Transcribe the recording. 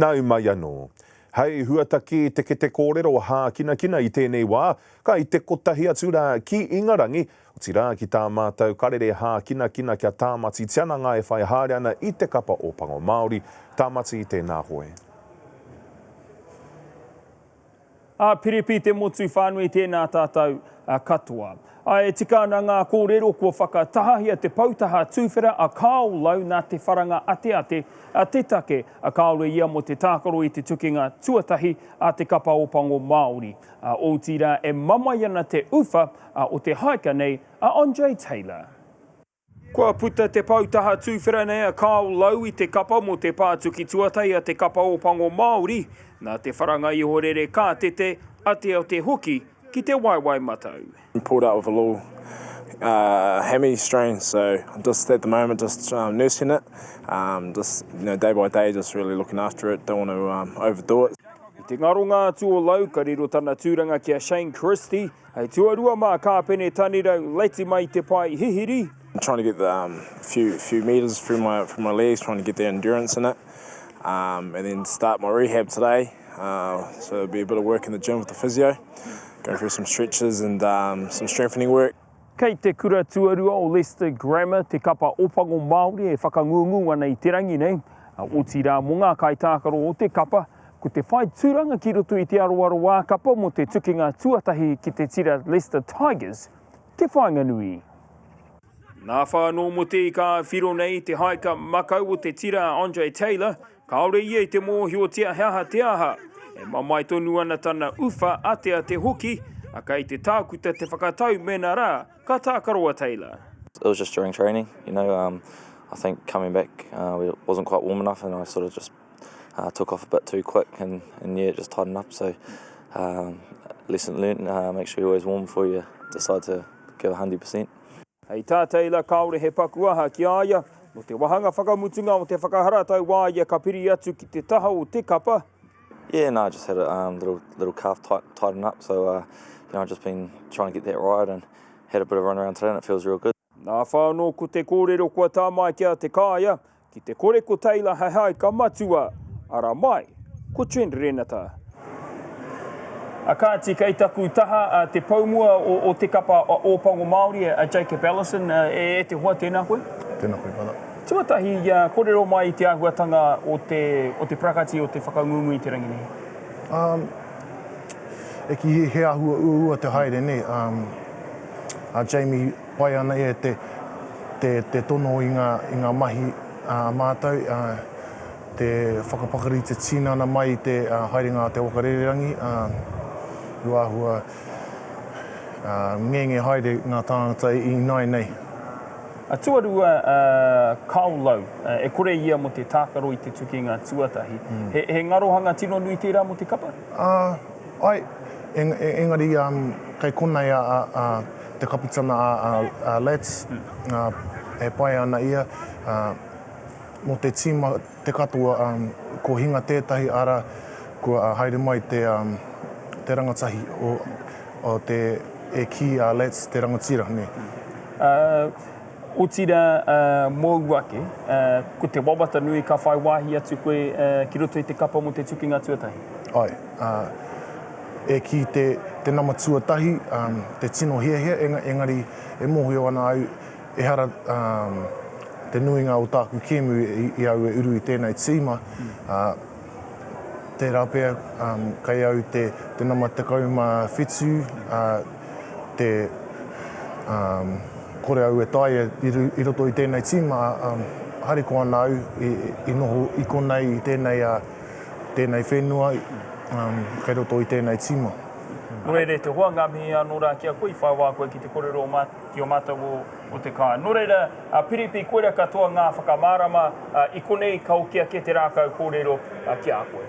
Nāu mai anō. Hei huataki te kete kōrero hākinakina i tēnei wā, ka i te kotahi atu rā ki Ingarangi, otirā ki tā mātou karere hākinakina kia Tāmati Tiananga e whai haere ana i te kapa o Pango Māori. Tāmati, tēnā koe. A Piripi te motu whānui tēnā tātou katoa. A e tika ana ngā kōrero kua whakatahahia te poutaha tūwhera a Carl Lowe nā te wharanga ateate a te take a kāore ia mō te tākaro i te tukinga tuatahi a te kapa Ōpango Māori. A otirā e mamae ana te uwha o te haika nei a Andre Taylor. Kua puta te pou taha tūwhera nei a Carl Lowe i te kapa mō te pātuki tuatahi a te Kapa Ōpango Māori, nā te wharanga ihorere kātete, ateote hoki ki te waewae matau. Pulled out with a little hammy strain so I'm just at the moment just nursing it, just you know day by day just really looking after it, don't want to overdo it. I te ngaronga atu o Lowe ka riro tana tūranga ki a Shane Christie, Hei tuarua mā Kāpene Tanirau Latimer i te pae hihiri. I'm trying to get the um, few few meters through my through my legs, trying to get the endurance in it, um, and then start my rehab today. Uh, so it'll be a bit of work in the gym with the physio, go through some stretches and um, some strengthening work. Kei te kura tuarua o Leicester Grammar te kapa Opango Māori e whakangungu ana i te rangi nei, otirā mō ngā kaitākaro o te kapa, Ko te whai tūranga ki roto i te aroaro ā-kapa mō te tukinga tuatahi ki te tira Leicester Tigers te whāinga nui. Nā whānō mō te ika ā-whiro nei te haika makau o te tira a Andre Taylor, kāore ia i te mōhiotia he aha te aha. E mamae tonu ana tana uwha ateate hoki, a kei te tākuta te whakatau mēnā rā ka tākaro a Taylor. It was just during training, you know, um, I think coming back uh, we wasn't quite warm enough and I sort of just uh, took off a bit too quick and, and yeah, it just tightened up. So um, lesson learnt, uh, make sure you're always warm before you decide to give 100%. Hei tā Taylor, kāore he paku aha ki a ia, nō te wāhanga whakamutunga o te whakaharatau wā ia ka piri atu ki te taha o te kapa. Yeah, no, I just had a um, little, little calf tight, tighten up, so uh, you know, I've just been trying to get that right and had a bit of a run around today and it feels real good. Nā whānō ko te kōrero kua tā mai ki a Te Kāea, ki te kore ko Taylor Hahai ka matua, ara mai ko Trent Renata. A kāti kei taku taha a te poumua o, o te kapa o Ōpango Māori, a Jacob Ellison, e, e te hoa, tēnā koe. Tēnā koe, brother. Tuatahi, kōrero mai i te āhuatanga o te, o te parakati o te whakangungu i te rangi nei. Um, e ki he āhua uaua te haere, nē. Um, a Jamie Pai ana ia te, te, te tono i ngā, i ngā mahi a mātou, ā, te whakapakari te tinana mai i te haerenga a te waka rererangi, ā, kua āhua, ā, ngenge haere ngā tāngata ināianei. A tuarua, a Carl Lowe, e kore ia mō te tākaro i te tukinga tuatahi. He, he ngarohanga tino nui tērā mō te kapa? Ā, Ae, engari kei konei a te kapitana a Lats, e pai ana ia, mo te tīma te katoa, ko hinga tētahi ara kua haere mai te rangatahi o te e kī a Lats te rangatira, nē. Otirā, mōu ake, ko te wawata nui ka whai wāhi atu koe ki roto i te kapa mō te tukinga tuatahi? Āe. E kī te, te nama tuatahi, te tino hiahia, engari e mōhio ana au, ehara te nuinga o tāku kēmu i au e uru i tēnei tīma, tērā pea kei au te, te nama 17, te, Kore au e taea i roto i tēnei tīma, harikoa ana au i noho i konei i tēnei, tēnei whenua kei roto i tēnei tīma. Nō reira e te hoa, ngā mihi anō rā ki a koe i whai wā koe ki te kōrero ki ō mātou o te kāinga. Nō reira, a Piripi, koira katoa ngā whakamārama i konei ka oki ake te rākau kōrero ki a koe.